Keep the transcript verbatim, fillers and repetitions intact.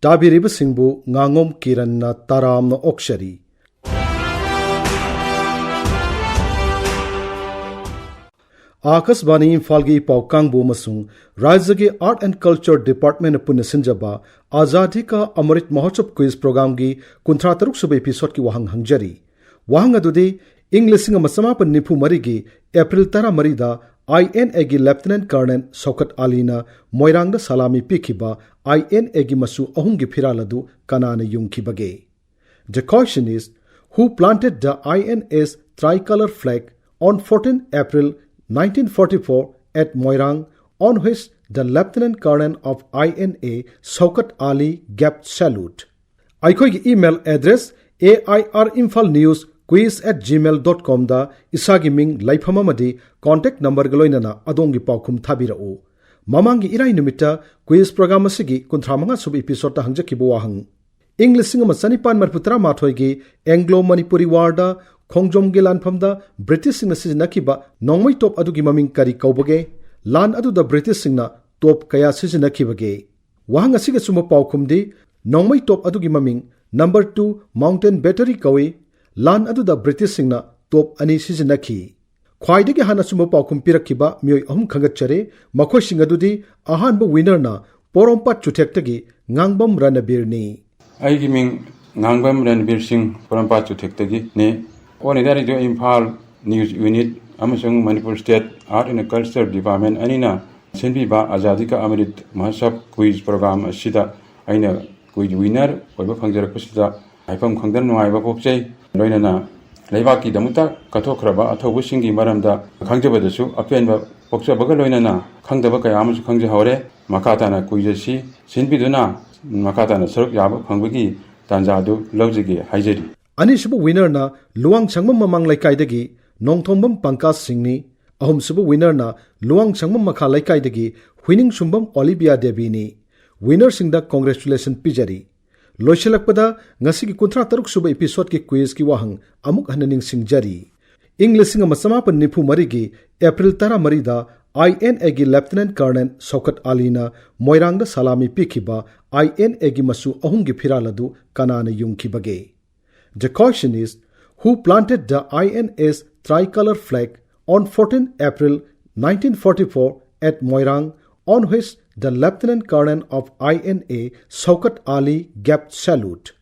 ꯇꯥꯕꯤꯔꯤꯕꯁꯤꯡꯕꯨ ꯉꯥꯉꯣꯝ ꯀꯤꯔꯟꯅ ꯇꯔꯥꯝꯅ ꯑꯣꯛꯆꯔꯤ꯫ ꯑꯥꯀꯥꯁꯕꯥꯅꯤ ꯏꯝꯐꯥꯜꯒꯤ ꯄꯥꯎ ꯀꯥꯡꯕꯨ ꯑꯃꯁꯨꯡ ꯔꯥꯖ꯭ꯌꯒꯤ Art and Culture Department ꯅ ꯄꯨꯟꯅ ꯁꯤꯟꯖꯕ ꯑꯖꯥꯗꯤ ꯀꯥ ꯑꯃꯔꯤꯠ ꯃꯍꯣꯠꯁꯕ quiz program ꯒꯤ ꯀꯨꯟꯊ꯭ꯔꯥ ꯇꯔꯨꯛ ꯁꯨꯕ episode ꯀꯤ ꯋꯥꯍꯪ ꯍꯪꯖꯔꯤ꯫ ꯋꯥꯍꯪ ꯑꯗꯨꯗꯤ, ꯏꯪ ꯂꯤꯁꯤꯡ ꯑꯃ ꯆꯃꯥꯄꯟ ꯅꯤꯐꯨ ꯃꯔꯤꯒꯤ April ꯇꯔꯥꯃꯔꯤꯗ I N A ꯒꯤ Lieutenant Colonel ꯁꯧꯀꯠ ꯑꯂꯤꯅ ꯃꯣꯏꯔꯥꯡꯗ ꯁꯂꯥꯃꯤ ꯄꯤꯈꯤꯕ I N A ꯒꯤ ꯃꯆꯨ ꯑꯍꯨꯝꯒꯤ ꯐꯤꯔꯥꯜ ꯑꯗꯨ ꯀꯅꯥꯅ ꯌꯨꯡꯈꯤꯕꯒꯦ? The question is, who planted the I N A's tricolor flag on fourteen April nineteen forty-four at Moirang, on which the Lieutenant Colonel of I N A, Shaukat Ali, gave salute? ꯑꯩꯈꯣꯏꯒꯤ email address A I R Imphal News quiz at gmail dot com ꯗ ꯏꯁꯥꯒꯤ ꯃꯤꯡ, ꯂꯩꯐꯝ ꯑꯃꯗꯤ contact number ꯒ ꯂꯣꯏꯅꯅ ꯑꯗꯣꯝꯒꯤ ꯄꯥꯎꯈꯨꯝ ꯊꯥꯕꯤꯔꯛꯎ꯫ ꯃꯃꯥꯡꯒꯤ ꯏꯔꯥꯏ ꯅꯨꯃꯤꯠꯇ quiz program ꯑꯁꯤꯒꯤ ꯀꯨꯟꯊ꯭ꯔꯥ ꯃꯉꯥ ꯁꯨꯕ episode ꯇ ꯍꯪꯖꯈꯤꯕ ꯋꯥꯍꯪ, ꯏꯪ ꯂꯤꯁꯤꯡ ꯑꯃ ꯆꯅꯤꯄꯥꯟ ꯃꯔꯤꯐꯨ ꯇꯔꯥ ꯃꯥꯊꯣꯏꯒꯤ Anglo Manipuri War ꯗ ꯈꯣꯡꯖꯣꯝꯒꯤ ꯂꯥꯟꯐꯝꯗ British ꯁꯤꯡꯅ ꯁꯤꯖꯤꯟꯅꯈꯤꯕ ꯅꯣꯡꯃꯩ ꯇꯣꯞ ꯑꯗꯨꯒꯤ ꯃꯃꯤꯡ ꯀꯔꯤ ꯀꯧꯕꯒꯦ? ꯂꯥꯟ ꯑꯗꯨꯗ British ꯁꯤꯡꯅ ꯇꯣꯞ ꯀꯌꯥ ꯁꯤꯖꯤꯟꯅꯈꯤꯕꯒꯦ? ꯋꯥꯍꯪ ꯑꯁꯤꯒꯤ ꯑꯆꯨꯝꯕ ꯄꯥꯎꯈꯨꯝꯗꯤ, ꯅꯣꯡꯃꯩ ꯇꯣꯞ ꯑꯗꯨꯒꯤ ꯃꯃꯤꯡ number two mountain battery ꯀꯧꯏ꯫ ꯂꯥꯟ ꯑꯗꯨꯗ British ꯁꯤꯡꯅ ꯇꯣꯞ ꯑꯅꯤ ꯁꯤꯖꯤꯟꯅꯈꯤ꯫ ꯈ꯭ꯋꯥꯏꯗꯒꯤ ꯍꯥꯟꯅ ꯑꯆꯨꯝꯕ ꯄꯥꯎꯈꯨꯝ ꯄꯤꯔꯛꯈꯤꯕ ꯃꯤꯑꯣꯏ ꯑꯍꯨꯝ ꯈꯪꯒꯠꯆꯔꯦ꯫ ꯃꯈꯣꯏꯁꯤꯡ ꯑꯗꯨꯗꯤ, ꯑꯍꯥꯟꯕ winner ꯅ ꯄꯣꯔꯣꯝꯄꯥꯠ ꯆꯨꯊꯦꯛꯇꯒꯤ ꯉꯥꯡꯕꯝ ꯔꯅꯕꯤꯔꯅꯤ꯫ ꯑꯩꯒꯤ ꯃꯤꯡ ꯉꯥꯡꯕꯝ ꯔꯟꯕꯤꯔ ꯁꯤꯡ, ꯄꯣꯔꯣꯝꯄꯥꯠ ꯆꯨꯊꯦꯛꯇꯒꯤꯅꯤ꯫ All India Radio Imphal News Unit ꯑꯃꯁꯨꯡ Manipur State Art and Culture Department ꯑꯅꯤꯅ ꯁꯤꯟꯕꯤꯕ ꯑꯖꯥꯗꯤ ꯀꯥ ꯑꯃꯔꯤꯠ ꯃꯍꯣꯠꯁꯕ quiz program ꯑꯁꯤꯗ ꯑꯩꯅ quiz winner ꯑꯣꯏꯕ ꯐꯪꯖꯔꯛꯄꯁꯤꯗ ꯍꯥꯏꯐꯝ ꯈꯪꯗꯅ ꯅꯨꯡꯉꯥꯏꯕ ꯄꯣꯛꯆꯩ꯫ ꯂꯣꯏꯅꯅ ꯂꯩꯕꯥꯛꯀꯤꯗꯃꯛꯇ ꯀꯠꯊꯣꯛꯈ꯭ꯔꯕ ꯑꯊꯧꯕꯁꯤꯡꯒꯤ ꯃꯔꯝꯗ ꯈꯪꯖꯕꯗꯁꯨ ꯑꯄꯦꯟꯕ ꯄꯣꯛꯆꯕꯒ ꯂꯣꯏꯅꯅ ꯈꯪꯗꯕ ꯀꯌꯥ ꯑꯃꯁꯨ ꯈꯪꯖꯍꯧꯔꯦ꯫ ꯃꯈꯥ ꯇꯥꯅ quiz ꯑꯁꯤ ꯁꯤꯟꯕꯤꯗꯨꯅ ꯃꯈꯥ ꯇꯥꯅ ꯁꯔꯨꯛ ꯌꯥꯕ ꯐꯪꯕꯒꯤ ꯇꯥꯟꯖꯥ ꯑꯗꯨ ꯂꯧꯖꯒꯦ ꯍꯥꯏꯖꯔꯤ꯫ ꯑꯅꯤꯁꯨꯕ winner ꯅ ꯂꯨꯋꯥꯡꯁꯪꯕꯝ ꯃꯃꯥꯡ ꯂꯩꯀꯥꯏꯗꯒꯤ ꯅꯣꯡꯊꯣꯝꯕꯝ ꯄꯪꯀꯥꯖ ꯁꯤꯡꯅꯤ꯫ ꯑꯍꯨꯝꯁꯨꯕ winner ꯅ ꯂꯨꯋꯥꯡꯁꯪꯕꯝ ꯃꯈꯥ ꯂꯩꯀꯥꯏꯗꯒꯤ ꯍꯨꯏꯅꯤꯡꯁꯨꯝꯕꯝ ꯑꯣꯂꯤꯕꯤꯌꯥ ꯗꯦꯕꯤꯅꯤ꯫ Winner ꯁꯤꯡꯗ congratulation ꯄꯤꯖꯔꯤ꯫ ꯂꯣꯏꯁꯤꯜꯂꯛꯄꯗ ꯉꯁꯤꯒꯤ ꯀꯨꯟꯊ꯭ꯔꯥ ꯇꯔꯨꯛ ꯁꯨꯕ episode ꯀꯤ quiz ꯀꯤ ꯋꯥꯍꯪ ꯑꯃꯨꯛ ꯍꯟꯅ ꯅꯤꯡꯁꯤꯡꯖꯔꯤ꯫ ꯏꯪ ꯂꯤꯁꯤꯡ ꯑꯃ ꯆꯃꯥꯄꯟ ꯅꯤꯐꯨ ꯃꯔꯤꯒꯤ April ꯇꯔꯥꯃꯔꯤꯗ INAꯒꯤ Lieutenant Colonel ꯁꯧꯀꯠ ꯑꯂꯤꯅ ꯃꯣꯏꯔꯥꯡꯗ ꯁꯂꯥꯃꯤ ꯄꯤꯈꯤꯕ INAꯒꯤ ꯃꯆꯨ ꯑꯍꯨꯝꯒꯤ ꯐꯤꯔꯥꯜ ꯑꯗꯨ ꯀꯅꯥꯅ ꯌꯨꯡꯈꯤꯕꯒꯦ? The question is, who planted the INA's tricolor flag on fourteenth April nineteen forty-four at Moirang, on which the Lieutenant Colonel of INA, Shaukat Ali, gave salute?